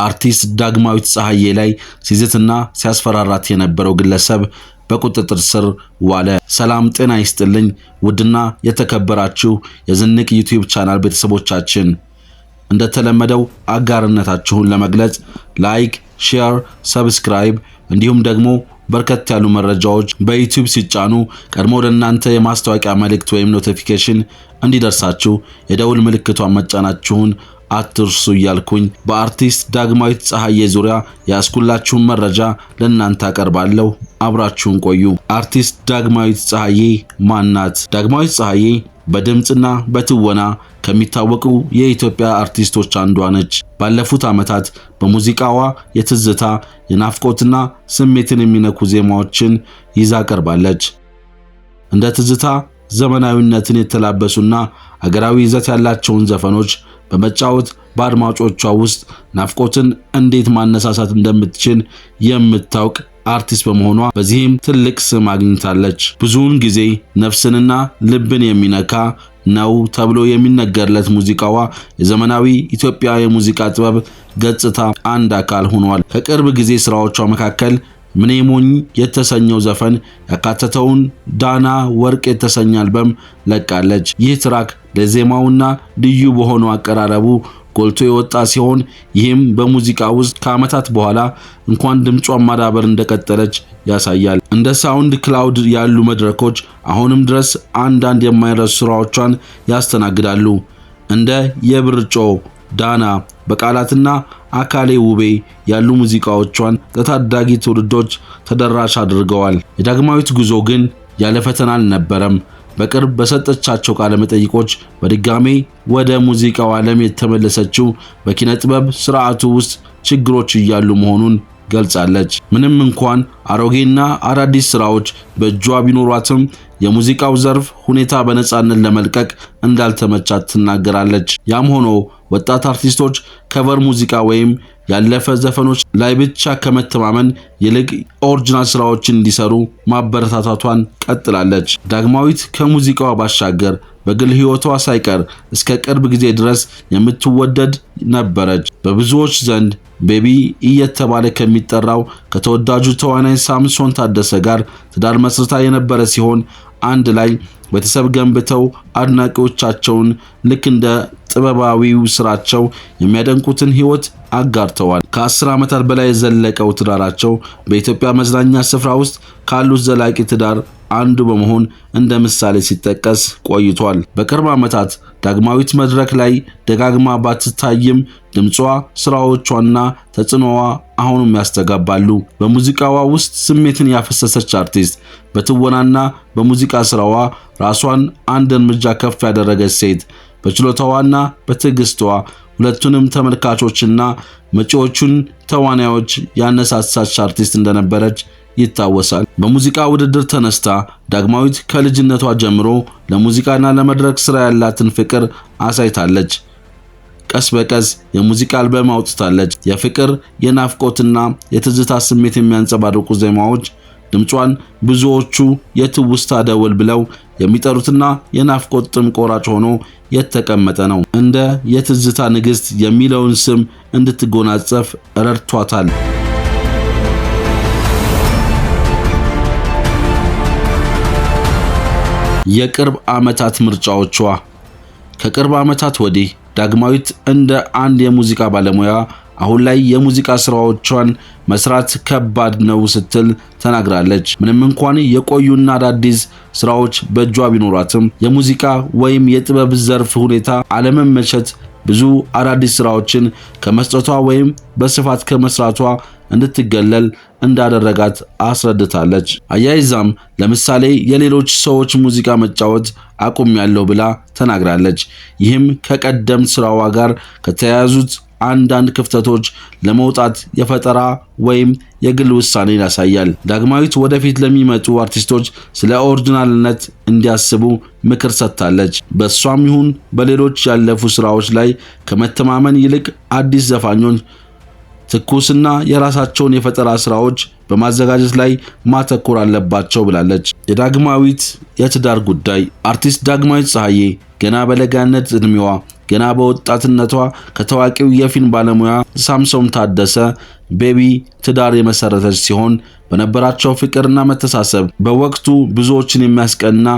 አርቲስት ዳግማዊት ፀሐዬ ላይ ሲዝትና ሲያስፈራራት የነበረው ግለሰብ በቁጥጥር ስር ዋለ። ሰላም ጤና ይስጥልኝ ውድና የተከበራችሁ የዝንቅ ዩቲዩብ ቻናል ቤተሰቦቻችን፣ እንደተለመደው አጋርነታችሁን ለመግለጽ like፣ share፣ subscribe እንዲሁም ደግሞ በርከት ያሉ መረጃዎች በዩቲዩብ ሲጫኑ ቀድሞ ወደ እናንተ የማስታወቂያ መልእክት ወይም notification እንዲደርሳችሁ የደውል ምልክቷን መጫናችሁን አትርሱ እያልኩኝ በአርቲስት ዳግማዊት ፀሐዬ ዙሪያ ያስኩላችሁን መረጃ ለእናንተ አቀርባለሁ። አብራችሁን ቆዩ። አርቲስት ዳግማዊት ፀሐዬ ማናት? ዳግማዊት ፀሐዬ በድምፅና በትወና ከሚታወቁ የኢትዮጵያ አርቲስቶች አንዷ ነች። ባለፉት ዓመታት በሙዚቃዋ የትዝታ፣ የናፍቆትና ስሜትን የሚነኩ ዜማዎችን ይዛ ቀርባለች። እንደ ትዝታ ዘመናዊነትን የተላበሱና አገራዊ ይዘት ያላቸውን ዘፈኖች በመጫወት በአድማጮቿ ውስጥ ናፍቆትን እንዴት ማነሳሳት እንደምትችል የምታውቅ አርቲስት በመሆኗ በዚህም ትልቅ ስም አግኝታለች። ብዙውን ጊዜ ነፍስንና ልብን የሚነካ ነው ተብሎ የሚነገርለት ሙዚቃዋ የዘመናዊ ኢትዮጵያ የሙዚቃ ጥበብ ገጽታ አንድ አካል ሆኗል። ከቅርብ ጊዜ ስራዎቿ መካከል ምኔ ሞኝ የተሰኘው ዘፈን ያካተተውን ዳና ወርቅ የተሰኘ አልበም ለቃለች። ይህ track ለዜማውና ልዩ በሆነው አቀራረቡ ጎልቶ የወጣ ሲሆን ይህም በሙዚቃ ውስጥ ከዓመታት በኋላ እንኳን ድምጿን ማዳበር እንደቀጠለች ያሳያል። እንደ ሳውንድ ክላውድ ያሉ መድረኮች አሁንም ድረስ አንዳንድ የማይረሱ ስራዎቿን ያስተናግዳሉ። እንደ የብርጮ፣ ዳና፣ በቃላትና አካሌ ውቤ ያሉ ሙዚቃዎቿን ለታዳጊ ትውልዶች ተደራሽ አድርገዋል። የዳግማዊት ጉዞ ግን ያለ ፈተና አልነበረም። በቅርብ በሰጠቻቸው ቃለ መጠይቆች በድጋሜ ወደ ሙዚቃው ዓለም የተመለሰችው በኪነ ጥበብ ስርዓቱ ውስጥ ችግሮች እያሉ መሆኑን ገልጻለች። ምንም እንኳን አሮጌና አዳዲስ ስራዎች በእጇ ቢኖሯትም የሙዚቃው ዘርፍ ሁኔታ በነጻነት ለመልቀቅ እንዳልተመቻት ትናገራለች። ያም ሆኖ ወጣት አርቲስቶች cover ሙዚቃ ወይም ያለፈ ዘፈኖች ላይ ብቻ ከመተማመን ይልቅ original ስራዎችን እንዲሰሩ ማበረታታቷን ቀጥላለች። ዳግማዊት ከሙዚቃዋ ባሻገር በግል ሕይወቷ ሳይቀር እስከ ቅርብ ጊዜ ድረስ የምትወደድ ነበረች። በብዙዎች ዘንድ ቤቢ እየተባለ ከሚጠራው ከተወዳጁ ተዋናይ ሳምሶን ታደሰ ጋር ትዳር መስርታ የነበረ ሲሆን አንድ ላይ ቤተሰብ ገንብተው አድናቂዎቻቸውን ልክ እንደ ጥበባዊው ስራቸው የሚያደንቁትን ሕይወት አጋርተዋል። ከ10 ዓመታት በላይ የዘለቀው ትዳራቸው በኢትዮጵያ መዝናኛ ስፍራ ውስጥ ካሉት ዘላቂ ትዳር አንዱ በመሆን እንደ ምሳሌ ሲጠቀስ ቆይቷል። በቅርብ ዓመታት ዳግማዊት መድረክ ላይ ደጋግማ ባትታይም ድምጿ፣ ስራዎቿና ተጽዕኖዋ አሁንም ያስተጋባሉ። በሙዚቃዋ ውስጥ ስሜትን ያፈሰሰች አርቲስት፣ በትወናና በሙዚቃ ስራዋ ራሷን አንድ እርምጃ ከፍ ያደረገች ሴት፣ በችሎታዋና በትዕግስቷ ሁለቱንም ተመልካቾችና መጪዎቹን ተዋናዮች ያነሳሳች አርቲስት እንደነበረች ይታወሳል። በሙዚቃ ውድድር ተነስታ ዳግማዊት ከልጅነቷ ጀምሮ ለሙዚቃና ለመድረክ ስራ ያላትን ፍቅር አሳይታለች። ቀስ በቀስ የሙዚቃ አልበም አውጥታለች። የፍቅር፣ የናፍቆትና የትዝታ ስሜት የሚያንጸባርቁ ዜማዎች ድምጿን ብዙዎቹ የትውስታ ደወል ብለው የሚጠሩትና የናፍቆት ጥም ቆራጭ ሆኖ የተቀመጠ ነው። እንደ የትዝታ ንግሥት የሚለውን ስም እንድትጎናጸፍ ረድቷታል። የቅርብ ዓመታት ምርጫዎቿ። ከቅርብ ዓመታት ወዲህ ዳግማዊት እንደ አንድ የሙዚቃ ባለሙያ አሁን ላይ የሙዚቃ ስራዎቿን መስራት ከባድ ነው ስትል ተናግራለች። ምንም እንኳን የቆዩና አዳዲስ ስራዎች በእጇ ቢኖሯትም የሙዚቃ ወይም የጥበብ ዘርፍ ሁኔታ አለመመቸት ብዙ አዳዲስ ስራዎችን ከመስጠቷ ወይም በስፋት ከመስራቷ እንድትገለል እንዳደረጋት አስረድታለች። አያይዛም ለምሳሌ የሌሎች ሰዎች ሙዚቃ መጫወት አቁሜያለሁ ብላ ተናግራለች። ይህም ከቀደምት ስራዋ ጋር ከተያያዙት አንዳንድ ክፍተቶች ለመውጣት የፈጠራ ወይም የግል ውሳኔን ያሳያል። ዳግማዊት ወደፊት ለሚመጡ አርቲስቶች ስለ original ነት እንዲያስቡ ምክር ሰጥታለች። በእሷም ይሁን በሌሎች ያለፉ ስራዎች ላይ ከመተማመን ይልቅ አዲስ ዘፋኞች ትኩስና የራሳቸውን የፈጠራ ስራዎች በማዘጋጀት ላይ ማተኮር አለባቸው ብላለች። የዳግማዊት የትዳር ጉዳይ። አርቲስት ዳግማዊት ፀሐዬ ገና በለጋነት ዕድሜዋ፣ ገና በወጣትነቷ ከታዋቂው የፊልም ባለሙያ ሳምሶን ታደሰ ቤቢ ትዳር የመሰረተች ሲሆን በነበራቸው ፍቅርና መተሳሰብ በወቅቱ ብዙዎችን የሚያስቀና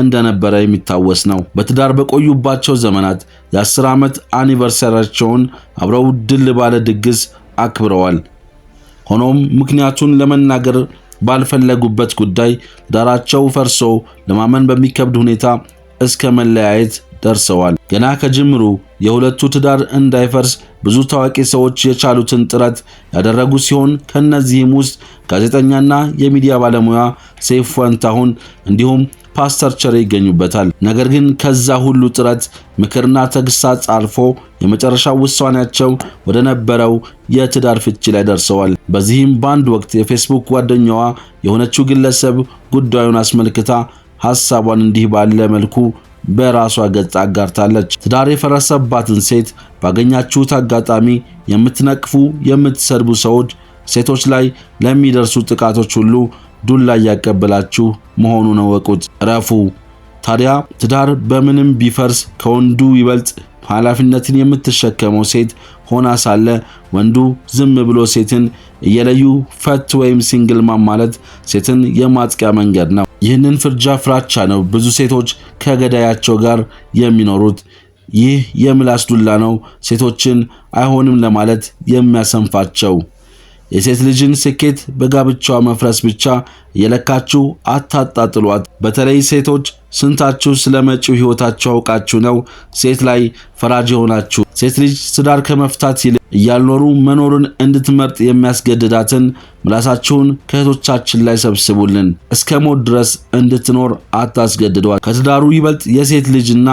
እንደነበረ የሚታወስ ነው። በትዳር በቆዩባቸው ዘመናት የ10 ዓመት anniversary ያቸውን አብረው ድል ባለ ድግስ አክብረዋል። ሆኖም ምክንያቱን ለመናገር ባልፈለጉበት ጉዳይ ትዳራቸው ፈርሶ ለማመን በሚከብድ ሁኔታ እስከ መለያየት ደርሰዋል። ገና ከጅምሩ የሁለቱ ትዳር እንዳይፈርስ ብዙ ታዋቂ ሰዎች የቻሉትን ጥረት ያደረጉ ሲሆን ከነዚህም ውስጥ ጋዜጠኛና የሚዲያ ባለሙያ ሰይፉ ፋንታሁን እንዲሁም ፓስተር ቸሬ ይገኙበታል። ነገር ግን ከዛ ሁሉ ጥረት፣ ምክርና ተግሳጽ አልፎ የመጨረሻው ውሳኔያቸው ወደ ነበረው የትዳር ፍቺ ላይ ደርሰዋል። በዚህም በአንድ ወቅት የፌስቡክ ጓደኛዋ የሆነችው ግለሰብ ጉዳዩን አስመልክታ ሐሳቧን እንዲህ ባለ መልኩ በራሷ ገጽ አጋርታለች። ትዳር የፈረሰባትን ሴት ባገኛችሁት አጋጣሚ የምትነቅፉ፣ የምትሰድቡ ሰዎች ሴቶች ላይ ለሚደርሱ ጥቃቶች ሁሉ ዱላ እያቀበላችሁ መሆኑን እወቁት። እረፉ። ታዲያ ትዳር በምንም ቢፈርስ ከወንዱ ይበልጥ ኃላፊነትን የምትሸከመው ሴት ሆና ሳለ ወንዱ ዝም ብሎ ሴትን እየለዩ ፈት ወይም single mom ማለት ሴትን የማጥቂያ መንገድ ነው። ይህንን ፍርጃ ፍራቻ ነው ብዙ ሴቶች ከገዳያቸው ጋር የሚኖሩት። ይህ የምላስ ዱላ ነው ሴቶችን አይሆንም ለማለት የሚያሰንፋቸው። የሴት ልጅን ስኬት በጋብቻዋ መፍረስ ብቻ እየለካችሁ አታጣጥሏት። በተለይ ሴቶች ስንታችሁ ስለ መጪው ሕይወታችሁ አውቃችሁ ነው ሴት ላይ ፈራጅ የሆናችሁ? ሴት ልጅ ትዳር ከመፍታት ይልቅ እያልኖሩ መኖርን እንድትመርጥ የሚያስገድዳትን ምላሳችሁን ከእህቶቻችን ላይ ሰብስቡልን። እስከ ሞት ድረስ እንድትኖር አታስገድዷት። ከትዳሩ ይበልጥ የሴት ልጅና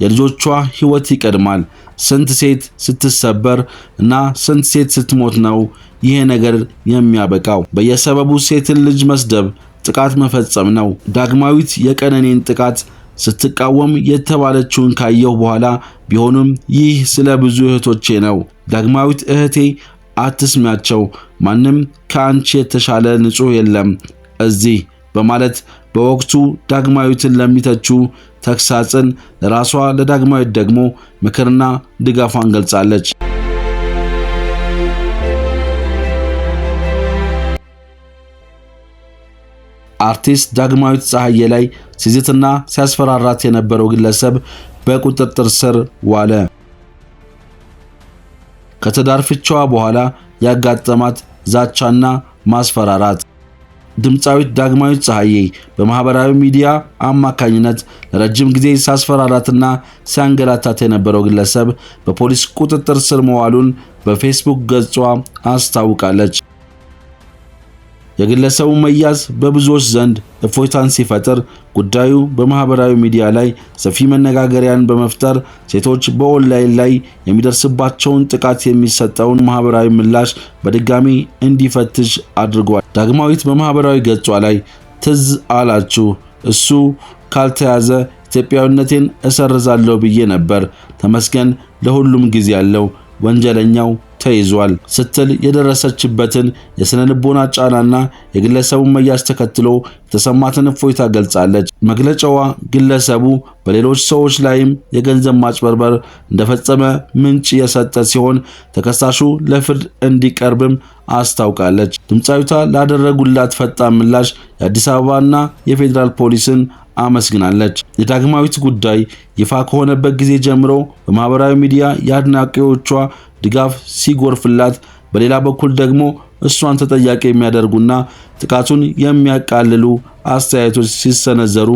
የልጆቿ ሕይወት ይቀድማል። ስንት ሴት ስትሰበር እና ስንት ሴት ስትሞት ነው ይሄ ነገር የሚያበቃው? በየሰበቡ ሴትን ልጅ መስደብ ጥቃት መፈጸም ነው። ዳግማዊት የቀነኔን ጥቃት ስትቃወም የተባለችውን ካየሁ በኋላ ቢሆንም ይህ ስለ ብዙ እህቶቼ ነው። ዳግማዊት እህቴ አትስሚያቸው፣ ማንም ከአንቺ የተሻለ ንጹሕ የለም እዚህ በማለት በወቅቱ ዳግማዊትን ለሚተቹ ተግሳጽን፣ ለራሷ ለዳግማዊት ደግሞ ምክርና ድጋፏን ገልጻለች። አርቲስት ዳግማዊት ፀሐዬ ላይ ሲዝትና ሲያስፈራራት የነበረው ግለሰብ በቁጥጥር ስር ዋለ። ከትዳር ፍቻዋ በኋላ ያጋጠማት ዛቻና ማስፈራራት። ድምፃዊት ዳግማዊት ፀሐዬ በማህበራዊ ሚዲያ አማካኝነት ለረጅም ጊዜ ሲያስፈራራትና ሲያንገላታት የነበረው ግለሰብ በፖሊስ ቁጥጥር ስር መዋሉን በፌስቡክ ገጿ አስታውቃለች። የግለሰቡ መያዝ በብዙዎች ዘንድ እፎይታን ሲፈጥር ጉዳዩ በማህበራዊ ሚዲያ ላይ ሰፊ መነጋገሪያን በመፍጠር ሴቶች በኦንላይን ላይ የሚደርስባቸውን ጥቃት የሚሰጠውን ማህበራዊ ምላሽ በድጋሚ እንዲፈትሽ አድርጓል። ዳግማዊት በማህበራዊ ገጿ ላይ ትዝ አላችሁ፣ እሱ ካልተያዘ ኢትዮጵያዊነቴን እሰርዛለሁ ብዬ ነበር። ተመስገን ለሁሉም ጊዜ አለው፣ ወንጀለኛው ተይዟል ስትል የደረሰችበትን የስነ ልቦና ጫናና የግለሰቡን መያዝ ተከትሎ የተሰማትን እፎይታ ገልጻለች። መግለጫዋ ግለሰቡ በሌሎች ሰዎች ላይም የገንዘብ ማጭበርበር እንደፈጸመ ምንጭ የሰጠ ሲሆን ተከሳሹ ለፍርድ እንዲቀርብም አስታውቃለች። ድምፃዊቷ ላደረጉላት ፈጣን ምላሽ የአዲስ አበባና የፌዴራል ፖሊስን አመስግናለች። የዳግማዊት ጉዳይ ይፋ ከሆነበት ጊዜ ጀምሮ በማህበራዊ ሚዲያ የአድናቂዎቿ ድጋፍ ሲጎርፍላት፣ በሌላ በኩል ደግሞ እሷን ተጠያቂ የሚያደርጉና ጥቃቱን የሚያቃልሉ አስተያየቶች ሲሰነዘሩ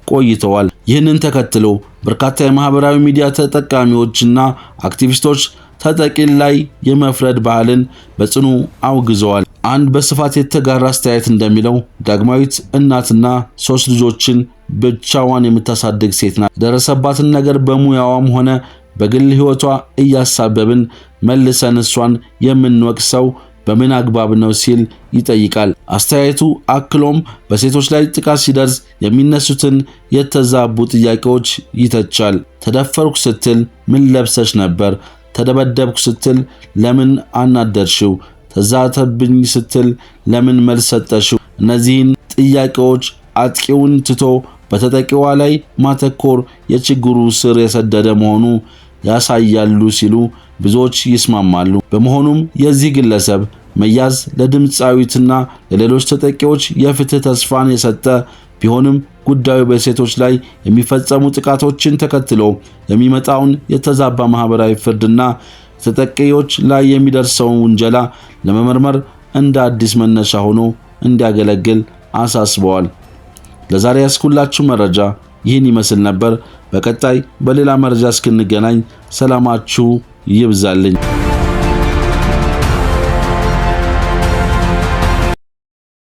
ቆይተዋል። ይህንን ተከትሎ በርካታ የማህበራዊ ሚዲያ ተጠቃሚዎችና አክቲቪስቶች ተጠቂ ላይ የመፍረድ ባህልን በጽኑ አውግዘዋል። አንድ በስፋት የተጋራ አስተያየት እንደሚለው ዳግማዊት እናትና 3 ልጆችን ብቻዋን የምታሳድግ ሴት ናት። የደረሰባትን ነገር በሙያዋም ሆነ በግል ሕይወቷ እያሳበብን መልሰን እሷን የምንወቅሰው በምን አግባብ ነው ሲል ይጠይቃል። አስተያየቱ አክሎም በሴቶች ላይ ጥቃት ሲደርስ የሚነሱትን የተዛቡ ጥያቄዎች ይተቻል። ተደፈርኩ ስትል ምን ለብሰሽ ነበር? ተደበደብኩ ስትል ለምን አናደርሽው? ተዛተብኝ ስትል ለምን መልስ ሰጠሽው? እነዚህን ጥያቄዎች አጥቂውን ትቶ በተጠቂዋ ላይ ማተኮር የችግሩ ስር የሰደደ መሆኑ ያሳያሉ ሲሉ ብዙዎች ይስማማሉ። በመሆኑም የዚህ ግለሰብ መያዝ ለድምፃዊትና ለሌሎች ተጠቂዎች የፍትህ ተስፋን የሰጠ ቢሆንም፣ ጉዳዩ በሴቶች ላይ የሚፈጸሙ ጥቃቶችን ተከትሎ የሚመጣውን የተዛባ ማህበራዊ ፍርድና ተጠቂዎች ላይ የሚደርሰውን ውንጀላ ለመመርመር እንደ አዲስ መነሻ ሆኖ እንዲያገለግል አሳስበዋል። ለዛሬ ያስኩላችሁ መረጃ ይህን ይመስል ነበር። በቀጣይ በሌላ መረጃ እስክንገናኝ ሰላማችሁ ይብዛልኝ።